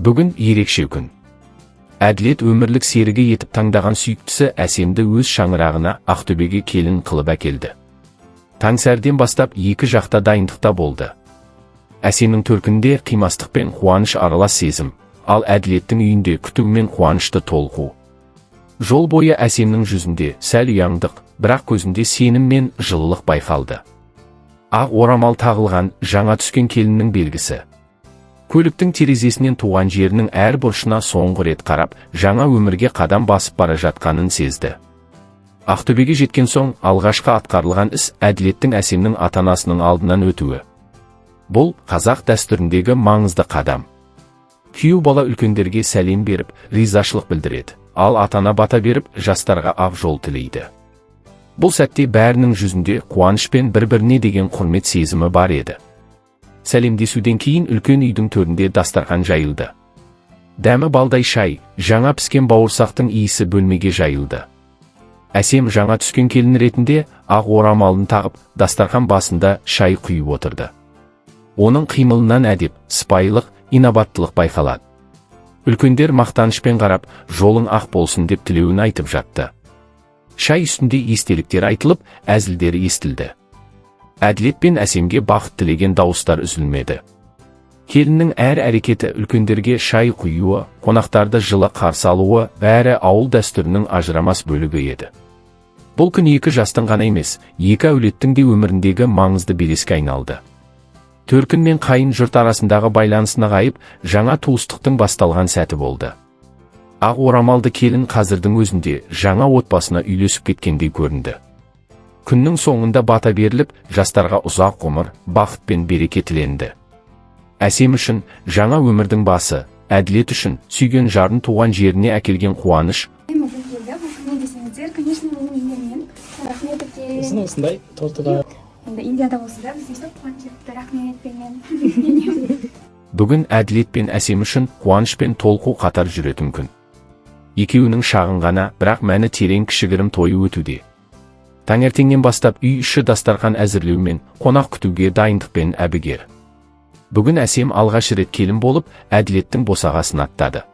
Бүгін ерекше күн. Әділет өмірлік серігі етіп таңдаған сүйіктісі Әсемді өз шаңырағына, Ақтөбеге келін қылып әкелді. Таңсәріден бастап екі жақта дайындықта болды. Әсемнің төркінінде қимастық пен қуаныш аралас сезім, ал Әділеттің үйінде күту мен қуанышты толқу. Жол бойы Әсемнің жүзінде сәл ұяңдық, бірақ көзінде сенім мен жылылық байқалды. Ақ орамал тағылған жаңа түскен келіннің белгісі. Көліктің терезесінен туған жерінің әр бұрышына соңғы рет қарап, жаңа өмірге қадам басып бара жатқанын сезді. Ақтөбеге жеткен соң алғашқы атқарылған іс – Әділеттің Әсемнің ата-анасының алдынан өтуі. Бұл – қазақ дәстүріндегі маңызды қадам. Күйеу бала үлкендерге сәлем беріп, ризашылық білдіреді, ал ата-ана бата беріп, жастарға ақ жол тілейді. Бұл сәтте бәрінің жүзінде қуаныш пен бір-біріне деген құрмет сезімі бар еді. Сәлемдесуден кейін үлкен үйдің төрінде дастархан жайылды. Дәмі балдай шай, жаңа піскен бауырсақтың иісі бөлмеге жайылды. Әсем жаңа түскен келін ретінде ақ орамалын тағып, дастархан басында шай құйып отырды. Оның қимылынан әдеп, сыпайылық, инабаттылық байқалады. Үлкендер мақтанышпен қарап, жолың ақ болсын деп тілеуін айтып жатты. Шай үстінде естеліктер айтылып, әзілдер естілді. Әділет пен Әсемге бақыт тілеген дауыстар үзілмеді. Келіннің әр әрекеті, үлкендерге шай құюы, қонақтарды жылы қарсы алуы – бәрі ауыл дәстүрінің ажырамас бөлігі еді. Бұл күн екі жастың ғана емес, екі әулеттің де өміріндегі маңызды белеске айналды. Төркін мен қайын жұрт арасындағы байланыс нығайып, жаңа туыстықтың басталған сәті болды. Ақ орамалды келін қазірдің өзінде жаңа отбасына үйлесіп кеткендей көрінді. Күннің соңында бата беріліп, жастарға ұзақ ғұмыр, бақыт пен береке тіленді. Әсем үшін жаңа өмірдің басы, Әділет үшін сүйген жарын туған жеріне әкелген қуаныш. Бүгін келді. Бұл кімнен десеңіздер, конечно, менің енемнен. Рахмет үлкен. Сосын осындай торты бар. Енді Индияда болса да, бізді өстіп қуанып жетті. Рахмет менен. Бүгін Әділет пен Әсем үшін қуаныш пен толқу қатар жүретін күн. Екеуінің шағын ғана, бірақ мәні терең кішігірім тойы өтуде. Таңертеңнен бастап үй іші дастархан әзірлеумен, қонақ күтуге дайындықпен әбігер. Бүгін Әсем алғаш рет келін болып, Әділеттің босағасын аттады.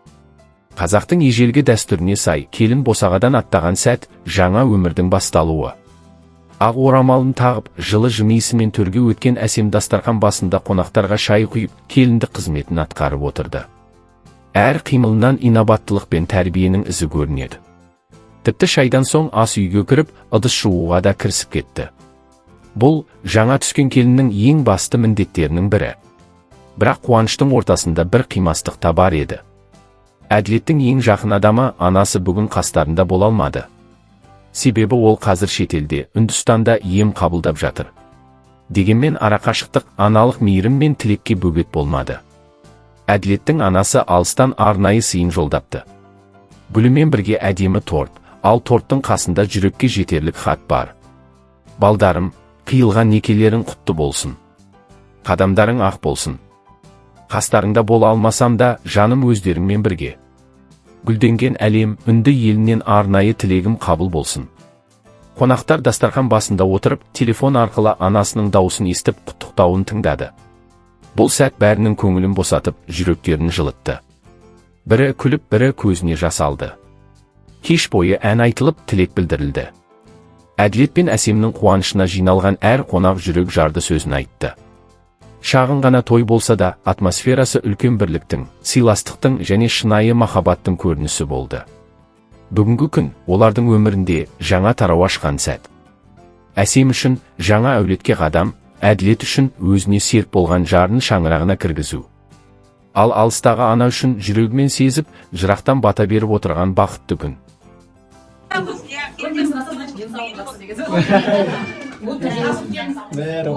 Қазақтың ежелгі дәстүріне сай, келін босағадан аттаған сәт – жаңа өмірдің басталуы. Ақ орамалын тағып, жылы жымиысымен төрге өткен Әсем дастархан басында қонақтарға шай құйып, келіндік қызметін атқарып отырды. Әр қимылынан инабаттылық пен тәрбиенің ізі көрінеді. Тіпті шайдан соң ас үйге кіріп, ыдыс жууға да кірісіп кетті. Бұл – жаңа түскен келіннің ең басты міндеттерінің бірі. Бірақ қуаныштың ортасында бір қимастық та бар еді. Әділеттің ең жақын адамы, анасы бүгін қастарында бола алмады. Себебі ол қазір шетелде, Үндістанда ем қабылдап жатыр. Дегенмен арақашықтық аналық мейірім мен тілекке бөгет болмады. Әділеттің анасы алыстан арнайы сыйын жолдапты. Гүлімен бірге әдемі торт, ал торттың қасында жүрекке жетерлік хат бар. «Балдарым, қиылған некелерің құтты болсын. Қадамдарың ақ болсын. Қастарыңда бола алмасам да, жаным өздеріңмен бірге. Гүлденген әлем, Үнді елінен арнайы тілегім қабыл болсын». Қонақтар дастархан басында отырып, телефон арқылы анасының даусын естіп, құттықтауын тыңдады. Бұл сәт бәрінің көңілін босатып, жүректерін жылытты. Бірі күліп, бірі көзіне жас алды. Кеш бойы ән айтылып, тілек білдірілді. Әділет пен Әсемнің қуанышына жиналған әр қонақ жүрек жарды сөзін айтты. Шағын ғана той болса да, атмосферасы үлкен бірліктің, сыйластықтың және шынайы махаббаттың көрінісі болды. Бүгінгі күн – олардың өмірінде жаңа тарау ашқан сәт. Әсем үшін жаңа әулетке қадам, Әділет үшін өзіне серік болған жарын шаңырағына кіргізу. Ал алыстағы ана үшін жүрегімен сезіп, жырақтан бата беріп отырған бақытты күн. Денсаулық жақсы деген. Бәрі.